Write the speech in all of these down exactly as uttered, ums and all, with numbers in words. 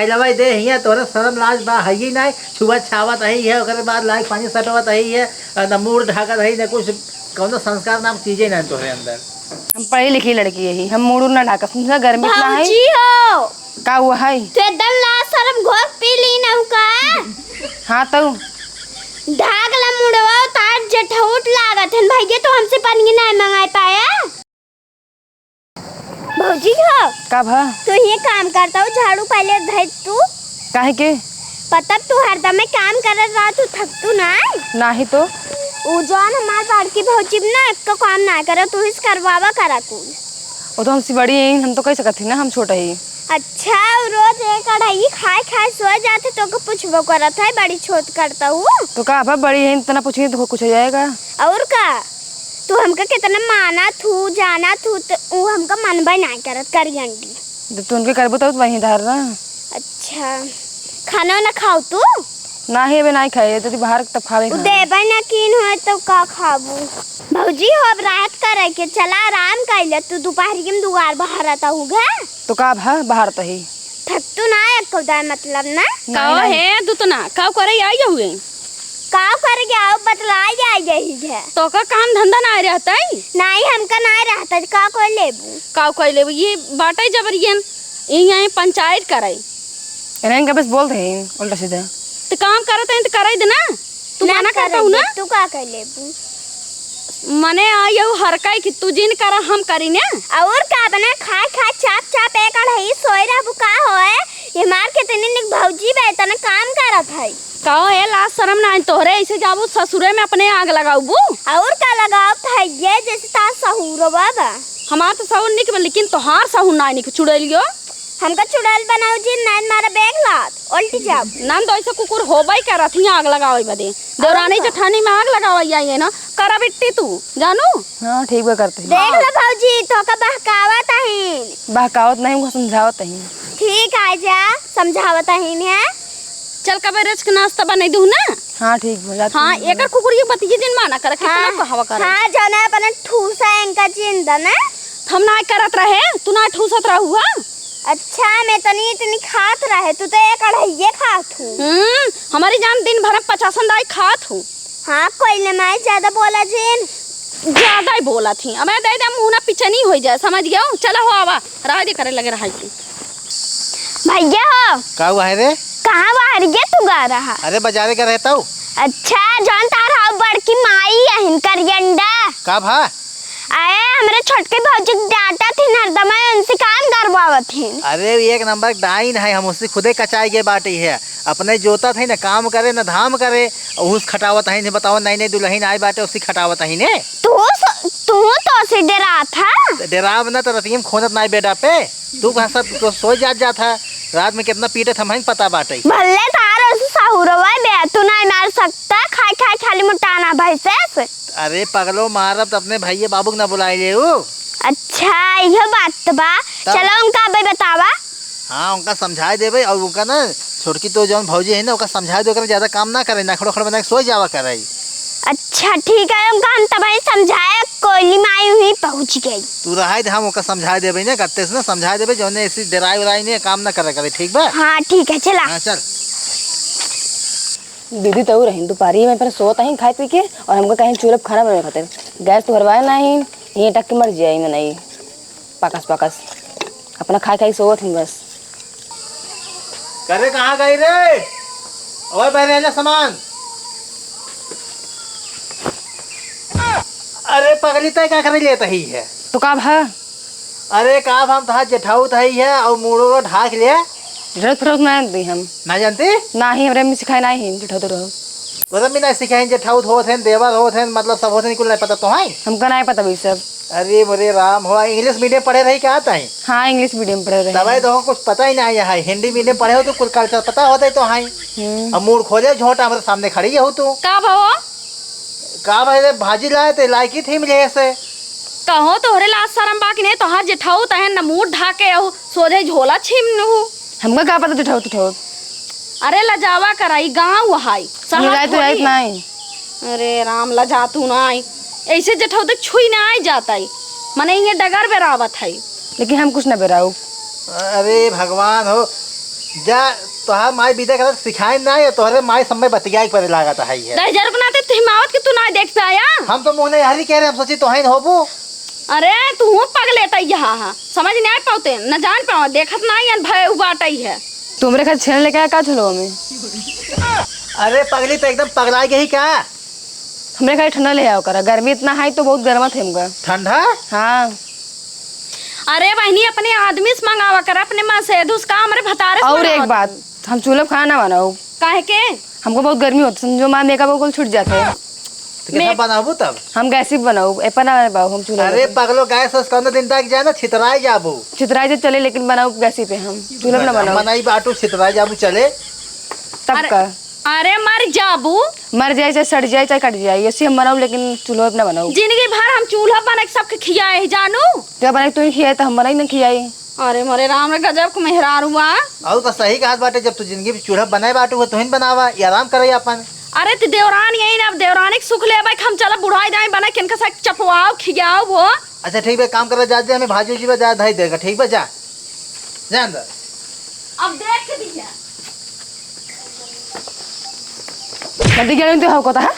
अइलवा दे हियाँ, तोहरे शरम लाज बा, हइये नाहीं, छुआ छावत हई है, ओकरे बाद लाइक पानी सटवत हई है, और न मूड़ ढाकत हई, न कुछ, कौनो संस्कार नाम चीजे नाहीं तोहरे अंदर। हम पढ़ी लिखी लड़की हई, हम मूड़ ना ढाकब, समझा, गर्मी इतना है। भौजी हो। का हुआ है? तू एकदम लाज शरम घोर पी ली ना का? हाँ तो। ढाक ला मुड़वा, तार जेठौत लागत हन, भैया तो हमसे पनिया नाहीं मंगाए पाया। भौजी हो। का भा? तू ये काम करता हो, झाड़ू पहले धर तू। काहे के? पता तू हरदम में काम करत रहा, तू थक तू ना? नाही तो। उ जौन हमार बड़की भौजी ना, एक काम ना करे, तू ही करवावा करा कुल। वो तो हमसे बड़ी है, हम तो कह सकत ही ना, हम छोटा ही। अच्छा, उ रोज एक अढ़ाई खाए खाए सो जाते, तो के पूछबो करत है, बड़ी छोट करता हूँ। तो का भा, बड़ी है, इतना पूछेंगे तो कुछ हो जाएगा। और का? तू हमका कितना मानत हू, जानत हू, त ऊ हमका मनबे नाहीं करत, करियंडी। जब तू उनके करबू तब तो वहीं धर ना। अच्छा, खाना वाना खाऊ तू? नाही, अबे नाही खाए, तो तू बाहर तब खावे उ खाए। देबे ना कीन होए तो का खाबू? भौजी हो, अब रात करे के चला, आराम कइले, तू दोपहरी में दुआर बहारत हू घे। तो का भा, बहारत ही। थक तू ना एको दाए मतलब ना? नहीं, काओ नहीं। हे दुतना, काओ करे आई हुए? काओ करे के आओ, बतलाई आई यही है। तो का काम धंधा ना रहता है? नहीं, हमका ना रहता है, का कोई लेबू? काओ कोई लेबू? ये बाटे जबरियन, ये यहाँ पंचायत करे। इन्हें इनका बस बोल रहे हैं, उल्टा सीधा। तो काम करत हैं तो करे दे ना, तू ना मना करता हूँ ना। तू का कर लेबू? मने आ यहू हरकाई कि तू जिन करा, हम करी ने। और का बना, खाए खाए चाप चाप एक अढ़ाई सोए रहबू का होए? ये मार के तनी निक भौजी बे, तने काम करत है। कहो ए, लाज शरम ना आई तोहरे, ऐसे जाबू ससुरे में अपने आग लगाबू। और का लगाओ था ये, जैसे तार सहुरवा बा। हमार तो सहुर निक बा, लेकिन तोहार सहुर ना निक, चुड़ैलियो। हमका चुड़ैल बनाओ जी, नाइन मारा बेग लात। उल्टी जाब। नंद ऐसे कुकुर होबई करत ही आग लगावे बदे। देवरानी का? जेठानी में आग लगावे आई है ना, करा बिट्टी तू, जानू? हाँ, ठीक बा करते हैं। देख लो भौजी, तो का बहकावत अहिन। बहकावत नहीं, वो समझावत अहिन। ठीक, आ जा, समझावत अहिन है। चल कबे रच के नाश्ता बनाई दूँ ना। हाँ, ठीक बा, जाते हाँ, हैं। एकर कुकुर ये बतिये जिन माना करे, कितना हाँ, कहवा करे। हाँ, जौने अपने ठूसा इनका जिन दे ना। हम ना करत रहे, तू ना ठूसत रहू, हाँ? अच्छा, मैं तनी इतनी खात रहे, तू तो एक अढ़ाइये खात हूँ। हम्म, हमारी जान दिन भर में पचासन दाई खात हूँ। हाँ, कोई ले माई ज्यादा बोला जिन। ज्यादा ही बोला थी, अब दे दे मुँह ना पिचनी हो जाए, समझ गया? चला हो आवा, राह दे करे लगे रहा थी। भैया हो। का हुआ है रे? कहाँ बाहर ये तू गा रहा? अरे बाजारे का रहता हूँ। अच्छा, जौन तार हो बड़की माई अहिन करियंडा। का भा? अरे, हमरे छोटके भौजी के डांटत हिन हरदम, उनसे काम करवावत हिन। अरे, एक नंबर डाइन है, हम उससे खुदे कचाई गए बाटी है। अपने जोतत है ना, काम करे ना धाम करे, और उस खटावत है, नहीं बताओ, नई नई दुल्हन आई बाटे, उससे खटावत है ने। तू स-, तू तो से डरात हा। तो डराव ना, तो रतियम खोजत नाई बेटा पे। तू कहाँ सब तो सो जात जात है, रात में कितना पीटत हम हैं पता बाटे। भले तार उस सहुरवा बे, तू नाई मार सकता, खाए खाए खाली मोटाना भैंसे से। अरे पगलो, मारब त अपने भैया बाबू के ना बुलाए ले ऊ। अच्छा, इहो बात त बा। तब? चलो उनका अबे बतावा। हाँ, उनका समझाए देबे और उनका ना छोटकी तो जौन भौजी है ना, ओका समझाए दे, ओकरा ज्यादा काम ना करे, नखड़ो खड़ बना के सोई जावा करे। अच्छा, ठीक है, उनका हम तबही समझाए, कोयली माई हुई पहुँच गई। तू रहाई दे, हम ओका समझाए देबे ना, गत्ते से ना समझाए देबे, जौने ऐसी डराई उराई नहीं, काम ना करे करे, ठीक बा? हाँ, ठीक है, चला। हाँ, चल। दीदी तो रही दुपहरी में पर सोत ही खाए पी के, और हमको कहीं चूल्हे पे खाना बनावे खातिर। गैस तो भरवाए नहीं, ये टक के मर जाए में नहीं। पाकस पाकस अपना खाए खाए सोवत ही बस। करे कहाँ गई रे? ओए बहरे ले सामान। अरे पगली तय का करे लेत ही है? तो का भा? अरे का भा, हम तहार जेठाऊ तही है और मुड़ो ढाक ले। जेठाऊ फेठाऊ ना जानती हम। ना जानती? ना ही, हमरे में सिखाए ना ही जेठाऊ तो रहो। तोरा में ना सिखाए जेठाऊ होत हैं, देवर होत हैं, मतलब सब होत हैं, कुल नहीं पता तो है? हमका नहीं पता भाई सब। अरे मोरे राम हो, इंग्लिश मीडियम पढ़े रही क्या आता है? हाँ, इंग्लिश मीडियम पढ़े रहे। तब तो कुछ पता ही नहीं है, हिंदी मीडियम पढ़े हो तो कुल कल्चर पता होता है तो है। हम्म। अब मूड़ खोले झोंटा हमारे सामने खड़ी हो तू। का भाव? का भाई रे, भाजी लाए ते लायकी थी मिले से। कहो तोहरे लाज शरम बा कि नहीं, तोहार जेठाऊ तहे न मूड़ ढाके अहू, सोझे झोला छीन हूँ। हमका का पता जेठाऊ तेठाऊ। अरे लजावा करा, ई गाँव हाई, शहर लजाए तो थोड़ी। जाइत नहीं। अरे राम, लजातू नाई। ऐसे जेठौते छुई ना आई जाता है। मने ये डगर बेरावत है। लेकिन हम कुछ ना बेराऊ। अरे भगवान हो, जा, तोहार माई बिदा करत सिखाए ना, ये तोहरे माई सब में बतियाई परे लागत है ये। दहिजर के नाते तुही मावत के तू ना देख पाया। हम तो मुँह नहीं हरी कह रहे, हम सोची तोहइन होबू। अरे, तू हूँ पगलेटई यहाँ, हाँ। समझ नहीं आ पावते, न जान पावा, देखत ना आइन भय उबाटई है। तुमरे खातिर छेना लेके आया का झोलवा में? अरे पगली, तो एकदम पगला गई का? हमरे खातिर ठंडा ले आओ करा, गर्मी इतना है तो बहुत गर्मा थे हमका। ठंडा? हाँ। अरे बहिनी, अपने आदमी से मंगावा कर, अपने मन से, दूस का हमरे भतारे से और एक मंगावा बात, तू। हम चूल्हा पे खाना ना बनाओ। काहे के? हमको बहुत गर्मी होता है, समझो, हमारा मेकअप कुल छूट जाता है। तो कैसा मैं बनाबू तब? हम गैस ही बनाओ, ए पर ना बनाओ, हम चूल्हा अरे पे। पगलो, गैस वैस कौन दिन तक जाए ना, छितराए जाबू। छितराए जो चले, लेकिन बनाओ गैस ही पे, हम चूल्हा पे ना हम बनाओ। मनाई बाटू, छितराए जाबू चले। तब अरे, का? अरे मर जाबू। मर जाए, चाहे सड़ जाए, चाहे कट जाए, ऐसे हम बनाओ, लेकिन चूल्हा पे ना बनाओ। जिंदगी भर हम चूल्हा बना के सबके खियाए ही जानू। जब बनाई तू ही खियाए, तो हम बनाई ना खियाई। अरे मोरे राम रे, गजब के मेहरारू बा। और तो सही कहत बाटे, जब तू जिंदगी में चूल्हा बनाए बाटू, वो तुहिन बनावा, ये आराम करे अपन। अरे त देवरान यही ना, अब देवरानी के सुख लेबे, हम चला बुढ़ाई दाई बना के इनका साथ चपवाओ, खियाओ वो। अच्छा ठीक बा, काम करे, जा दे, हमें भाजी उजी बा, जा धई देगा, ठीक बा, जा, जा अंदर। अब देख के दिया। नदी गेलन तो हव कोता है?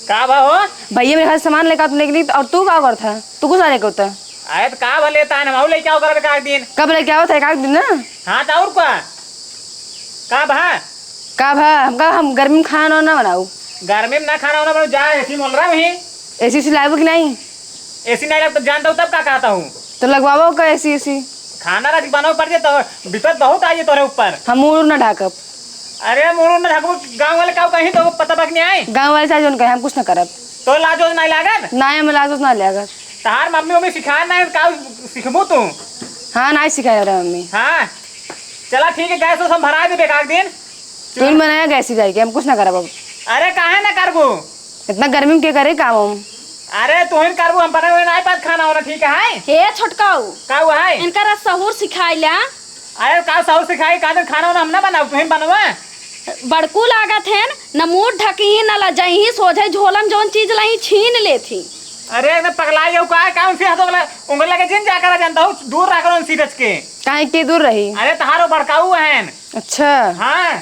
का बा हो? भैया मेरे घर सामान लेकर तू निकली और तू का करत है? तू कुछ ना लेकर होता। अरे त का भा लेता है, हम लेके आओ करब एक आध दिन। कब लेके आओ था? एक आध दिन ना। हाँ त और का? का भा? का भा? हमका, हम गर्मी में खाना ना बनाऊ। गर्मी में ना खाना वाना बनाऊ, जा एसी मोल रहा वहीं। एसी उसी लाइबो कि नहीं? एसी नहीं लगता, जानता हूँ तब का कहता हूँ। तो लगवाओ का एसी उसी? खाना रात बनाओ पड़ जाए तो विपद बहुत आई है तोरे ऊपर। हम मुंह ना ढाकब। अरे मुंह ना ढाकबो, गाँव वाले का कहीं तो पता बक नहीं आए। गाँव वाले चाहे जोन कहे, हम कुछ ना करब। तो लाजो नहीं लागत? ना, हमें लाजो ना लागत। तहार मम्मी उम्मी सिखाए ना, का सिखबू तू? हाँ, ना सिखाए रहे मम्मी। हाँ, चला ठीक है, गैस उस हम भरा देबे एक आध दिन। तू ही बनाया गैस ही जाके, हम कुछ ना करब अब। अरे काहे ना करबू? इतना गर्मी में के करे काम हम? अरे तू ही करबू, हम बनावे ना पात खाना वाना, ठीक है? हे छोटकाऊ, का हुआ है? इनका रस सहूर सिखाई ला। अरे का सहूर सिखाई, का दिन खाना वाना हम ना बनाऊ, तू ही बनवा। बड़कू लागत है, न मुंह ढकी, न लजही, सोझे झोलम जौन चीज लही छीन लेथी। अरे एकदम पगलाई हो का, का उनसे हाथ उंगला, उंगला के जिन जाकर जानता हूँ, दूर रह कर उनसे बच के। काहे के दूर रही? अरे तहारो बड़काऊ है। अच्छा। हाँ।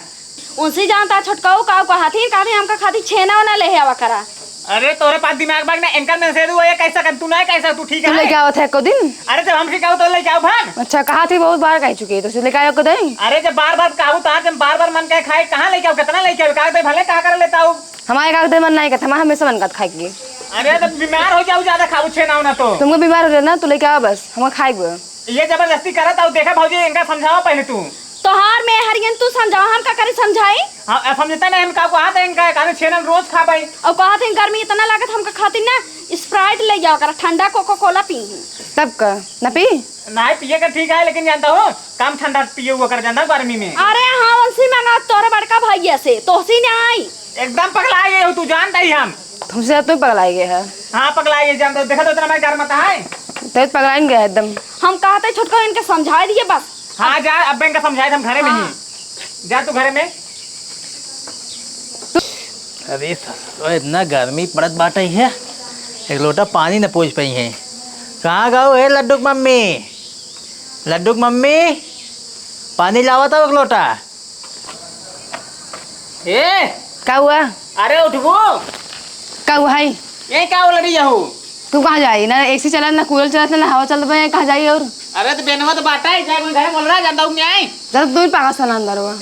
उनसे जानता छोटकाऊ का कहथिन, कहथिन हमका खातिर छेना ओना ले आवा करा। अरे तोरे पास दिमाग बाग ना, इनकर में से दू, ये कैसा कर, तू ना कैसा, तू ठीक तू है? लेके आवत है को दिन? अरे जब हमसे कहू तो लेके आओ भाग। अच्छा, कहा थी बहुत बार कह चुकी है, तो उसे लेके आयो को दे। अरे जब बार बार कहू तो जब बार बार मन कहे खाए, कहाँ लेके आओ, कितना लेके आओ, कागज भले कहा कर लेता हूँ। हमारे कागज मन नहीं कहता, हमारे हमेशा मन कहता खाए के। अरे तो बीमार हो जाओ, ज्यादा खाओ छेना ओना तो। तुमको बीमार हो जाए ना, तो लेके आओ बस, हम खाए के। ये जबरदस्ती करत आओ, देखा भौजी, इनका समझावा पहले तू। तोहार मेहरियन तू समझावा, हम का करी समझाई? हाँ, अब समझता नहीं, हम का कहत है इनका, कहते छेना रोज खाबे। और कहत है गर्मी इतना लागत, हमका खातिर ना Sprite ले जाओ करा, ठंडा Coca Cola पी। तब का ना पी? नहीं पिए का ठीक है, लेकिन जानता हो, कम ठंडा पिए हुआ कर जानता गर्मी में। अरे हाँ, उनसे मंगा तोरे बड़का भैया से, तोहसे नहीं आई। एकदम पगला गए हो तू, जानता ही हम। तुमसे तो पगला गए है। हाँ, पगला गए, जानता हो, देखा तो इतना मैं गर्म आता है। तो पगला गया है एकदम। हम कहते छोटका इनके समझा दिए बस। हाँ, जा, अब इनका समझाए हम घरे में ही। हाँ। जा तू घरे में। अरे ससुर, इतना गर्मी पड़त बाटे है, एक लोटा पानी न पहुँच पाई है। कहाँ गओ हे लड्डू की मम्मी? लड्डू की मम्मी, पानी लावा था एक लोटा। ए, का हुआ? अरे उठबो। का हुआ है? ये का बोल रही हो? तू कहाँ जाई? ना एसी चलत, ना कूलर चलत, ना हवा चलत बा, कहाँ जाई और? अरे तो बेनवा तो बाटा है, जा कोई घर बोल रहा, जानता हूँ मैं आई। जब तू ही पागल साला अंदर हुआ।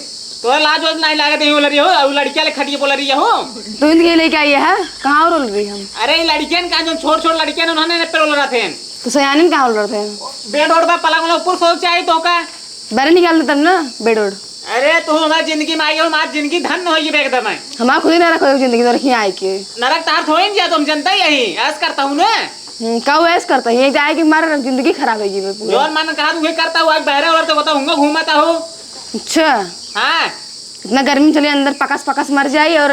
तोरा लाज वाज नहीं लागत है, बोल रही हो, और लड़कियाँ ले खटिए बोल रही हो। तू इनके लेके आई है, कहाँ और बोल रही हम? अरे ये लड़कियन का जो छोट छोट लड़कियन उन्होंने ने पे बोल रहा थे। तो सयानिन कहाँ बोल रहे थे? बेड ओड बा, पलंग वाला ऊपर सो चाहिए तो का? बाहर निकाल दे तब ना, बेड ओड। अरे तू हमारी जिंदगी में आई हो, हमारी जिंदगी धन्य होगी एकदम है। हमारा खुद ही ना रखो जिंदगी तो रखी आई के। नरक तार थोड़ी ना जा, तुम जनता ही यही, ऐस करता हूँ ना। हम्म, का वो ऐस करता है? ये जाए कि मार जिंदगी खराब है जी पूरा। जौन मन कहा तू ये करता हूँ, आज बहरे और तो बताऊंगा घूमता हो। अच्छा। हाँ। इतना गर्मी में चले अंदर पकस पकस मर जाए और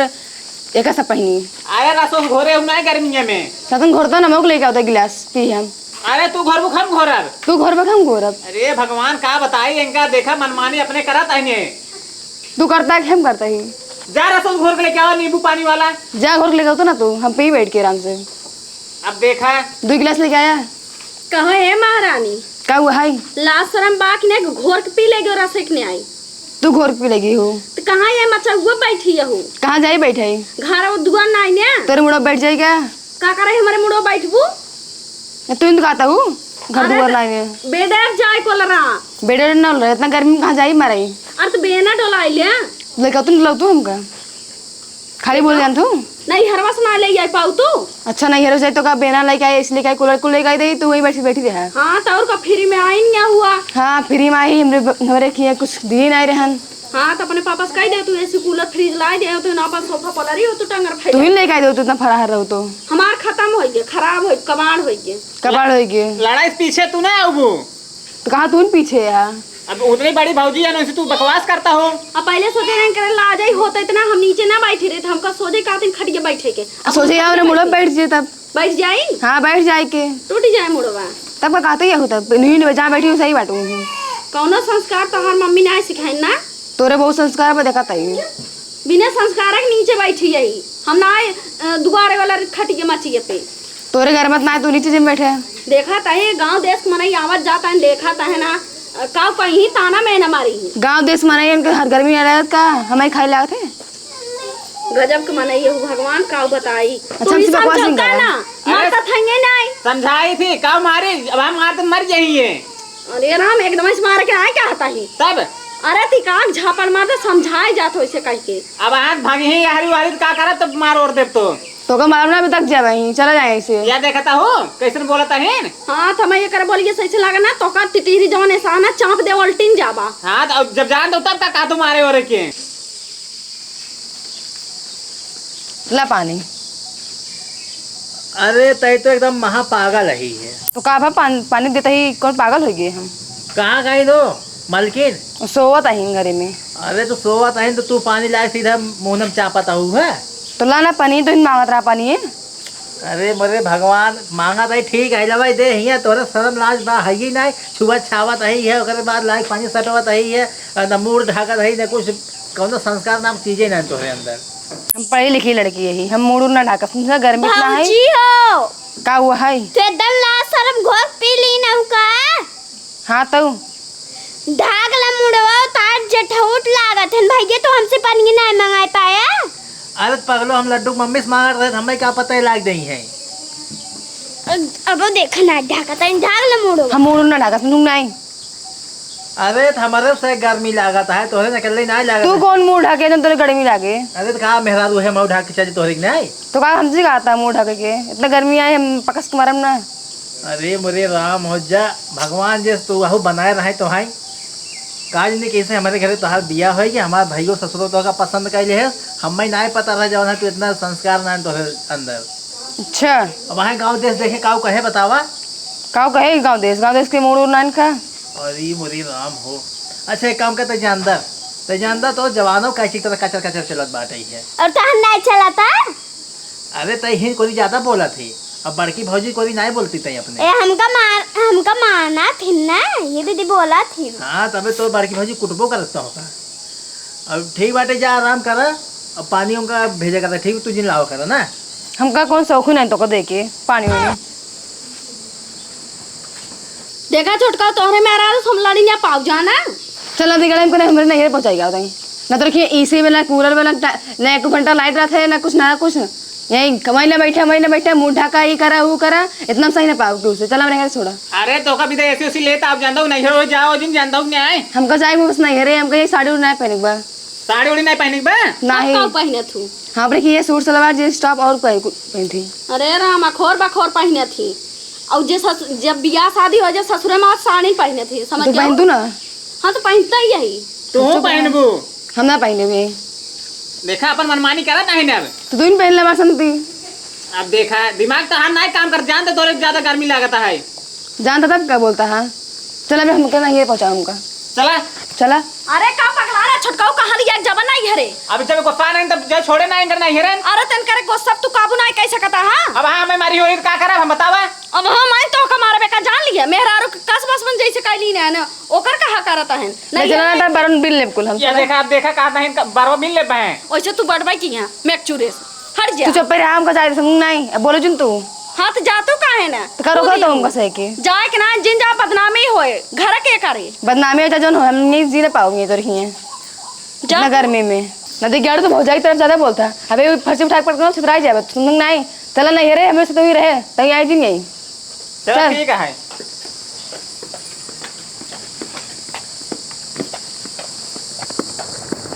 एक ऐसा पहनी। अरे रसोस घोरे हूँ ना गर्मी में। सतन घोरता ना, मोक लेके आवता गिलास पी हम। अरे तू घोरबू हम घोरब। तू घोरबा हम घोरब। अरे भगवान का बताई इनका, देखा मनमानी अपने करत है ने। तू करता है कि हम करता ही? जा रसोस घोर के लेके आओ नींबू पानी वाला। जा घोर के लेके आओ तो ना तू, हम पी बैठ के आराम से। अब देखा। दो गिलास लेके आया। कहो हे महारानी। का हुआ है? लाज शरम बा कि नहीं, घोर के पी लेगे रस एक नहीं आई। तू घोर पी लगी हो। तो कहाँ ये मचौआ बैठी हो? कहाँ जाई बैठे? घर वो दुआर नाई ने। तोरे मुड़ो बैठ जाई का? का करे हमरे मुड़ो बैठबू? तू इन कहता हूँ, घर अरे दुआर तो नाई ने। बेडर जाए कोलरा। बेडर न रहे, इतना गर्मी में कहाँ जाई मारे? अरे तो बेना डोलाई ले। लेकर तू लो तू हमका। खाली बोल जान तू। नैहरवा से ना ले आई पाऊ तू? अच्छा, नैहरवा से तो का बेना लेके आई, इसलिए का कूलर कुल लेके आई दे, तू वहीं बैठी, बैठी रहा। हाँ, तो और का फ्री में आइन या हुआ? हाँ, फ्री में आई, हमरे, हमरे किए कुछ दिन आए रहन। हाँ, तो अपने पापा से कह दे, तू एसी कूलर फ्रिज ला दे, तू ना अपन सोफा पलरी हो, तू टंगर फैला। तू ही लेके आई दे, तू इतना फराहर रहो तो। हमार खत्म हो गए, खराब हो, कबाड़ हो गए। कबाड़ हो गए। लड़ाई से पीछे तू ना आऊ। तो कहाँ तू पीछे है? अब उतनी बड़ी भौजी है ना, उनसे तू बकवास करता हो। अब पहले सोचे रहे करे लाज ही होता इतना, हम नीचे ना बैठी रहे, तो हमका सोचे कहते खटिया बैठे के। अब सोचे हमरे मुड़ो बैठ जाए तब। बैठ जाई? हाँ, बैठ जाए के। टूट जाए मुड़वा। तब का कहते ही होता, नहीं, नहीं, जहाँ बैठी हूँ, सही बाटू हूँ। कौनो संस्कार तोहर मम्मी ना सिखाइन ना? तोरे बहुत संस्कार पर देखा ताई। बिना संस्कार के नीचे बैठी यही। हम ना आए, अ, दुआरे वाला खटिया मचिए पे। तोरे घर मत ना, तू नीचे जिम बैठे। देखा तहे गांव देश के मनई आवत जात है, देखा तहे ना, अ, काऊ कहीं ताना में न मारी। गांव देश मनई उनके हर गर्मी आ रहत का, हमें खाए लागत है। गजब के मनई हो भगवान, काऊ बताई। अच्छा, तू हमसे ही बकवास नहीं समझौता करा। ना, अरे, मारता था ये नहीं। समझाई थी, काऊ मारे, अब हम मारते मर जाइए। अरे राम, एकदम से मार के आए क्या आता ही? तब? अरे ती काग झापड़ मार दे, समझाए जात हो इसे कह के। अब आज भागी ही हरी वाली का करब, तब मार और देब तो। तो का मालूम ना अभी तक जावे ही, चला जाए इसे। या देखता हो, कैसन बोलत अहिन? हाँ, तो मैं ये कर बोलिए सही से लगा ना, तो का तितीरी जौन ऐसा ना चाप दे उल्टिन जाबा। हाँ, तो अब जब जान दो तब का, का तुम्हारे ओरे के? ला पानी। अरे, तई तो एकदम महा पागल ही है। तो का भा पान-, पानी देता ही कौन पागल हो गए हम? कहाँ गई दो मलकिन? सोवत अहिन घरे में। अरे, तो सोवत अहिन तो तू पानी लाए सीधा मुँह में चापत आहू है? तो ला ना पानी, तो इन मांगत रहा पानी है। अरे मोरे भगवान, मांगत आई ठीक है, लवाई दे हिया, तोहरा शर्म लाज बा, है ही नहीं, छुआ छावत आई है, ओकरे बाद लाइक पानी सटवत आई है, और न मूड़ ढाकत है, न कुछ, कौनो संस्कार नाम चीजे नहीं तोहरे अंदर। हम पढ़ी लिखी लड़की यही, हम मूड़ ना ढाकब, समझा, गर्मी इतना है। भौजी हो। का हुआ है? तो एकदम लाज शर्म घोर पी ली ना का? हाँ तो। ढाक ला मुड़वा, तार जेठौट लागत हन भैया, तो हमसे पनिया ना मंगाए पाया। अरे पगलो, हम लड्डू के मम्मी से मांगत रहे, हमें का पता है लाग गई है। अब देखा ना ढाका तनी ढाक ला मुड़वा। हम मुड़ ना ढाका, सुन नहीं। अरे तो हमारे से गर्मी लागत है, तोहरे निकलने नहीं लागत तू है। कौन मुड़ ढाके जब तोरे गर्मी लागे? अरे तो कहा मेहरारू है, मऊ ढाक के चली तोहरे के नहीं। तो का हमसे कहा था मुड़ ढाके के? इतना गर्मी आए हम पकस के मरम ना। अरे मोरे राम हो जा, भगवान जे तू आहू बनाए रहे तो हाई। का जने कैसे हमारे घरे तोहार बिया होई कि हमार भाइयों ससुरो तो का पसंद कर ले है, हमें ना पता रह जाओ ना तू इतना संस्कार ना तोहरे अंदर। अच्छा। अब वहाँ गाँव देश देखे काऊ कहे बतावा। काऊ कहे गाँव देश, गाँव देश के मोड़ उड़ नान का। अरे मोरे राम हो। अच्छा एक काम कर, ते जानदा, ते जानदा तो जवानों का चिक तरह कचर कचर चलत बाटे ही है। और तहन नहीं चलता? अरे तई हिन कोरी ज्यादा बोला थी, अब बड़की भौजी कोरी नाई बोलती तई अपने। ए, हमका मार, हमका मारना थी ना, ये दीदी बोला थी। हाँ, तबे तो बड़की भौजी कुटबो करत तो होगा। अब ठीक बाटे, जा आराम करा, अब पानी उनका भेजा करा, ठीक, तू जिन लावा करा ना। हमका कौन शौक नहीं तो को दे के पानी वानी। देखा छोटका, तोहरे में आराम हम लड़ी ना पाऊ जाना। चला दी गड़े हमको नहीं, हमरे नहीं पहुंचाई गया बताई। ना तो रखिए एसी वाला, कूलर वाला, टा-, ना एक घंटा लाइट रहता है, ना कुछ, ना कुछ। यही कमाई ना बैठा, कमाई ना बैठा, मुंह ढाका, ये करा, वो करा, इतना सही ना पाओ तू उसे। चला मेरे घर छोड़ा। अरे तो कभी तो एसी उसी लेता आप जानता हूँ, नहीं हो जाओ जिन जानता हूँ नहीं आए। हमका जाए वो बस नहीं है रे, हमका ये साड़ी उड़ी नहीं पहने के बा। साड़ी उड़ी नहीं पहने के बा? नहीं। अब का पहने थू? हाँ, पर ये सूट सलवार, जींस टॉप और कोई कुछ पहनती। अरे राम, अखोर बखोर पहने थी। और जे सस-, जब बियाह शादी हो जाए ससुरे में साड़ी पहने थी, समझ तू जाओ। पहन तू ना। हाँ, तो पहनता ही यही। तू तो पहनबू? हम ना पहने हुए। देखा, अपन मनमानी करत नहीं ना अब। तो तू ही पहन ले हमारे संग ती। अब देखा, दिमाग तो हाथ नहीं काम कर, जान दे, तोरे ज्यादा गर्मी लागत है। जानता तब क्या बोलता है? चला बे, हमके ना ये पहुँचा हमका। चला। चला। अरे का पगला रहा छोटकाऊ, कहाँ लिया जबन नहीं घरे? अब जब गुस्सा नहीं तब जब छोड़े नहीं करना है रे। अरे तन करे गुस्सा तू काबू नहीं कह सकता है। अब हाँ मैं मारी हो रही तो का करब हम बतावा? अब हम आए तो का मारबे का जान लिया, मेहरारू के कस बस बन जैसे कैली ना ना, ओकर कहा करत है। ले चला ना, तब बारह बिल लेब कुल हम, ये चला। देखा, अब देखा, कहा नहीं इनका बारह बिल लेब हैं। वैसे तू बटबे की यहाँ, मैं चुरेस। हट जा। तू चुप रहा, हमका जाए दे, समझ नहीं। अब बोलो जिन तू। हाँ, तो जा तू काहे ना? तो करो, कूदी करो तो हूँ। हमका सही के। जाए के ना, जिन जा बदनामी होए, घर के करे। बदनामी हो जा, जोन हो, हम नहीं जी ना पाओगे तो रही हैं। जा। इतना गर्मी में। नदी गाड़ तो भौजाई तरफ ज्यादा बोलता। अबे वो फर्जी उठा के पटकना छितराई जावे। सुन नहीं। चला नहीं है रे, हमें से तो ही रहे। तहीं आई जिन यही। चला चल। ठीक है।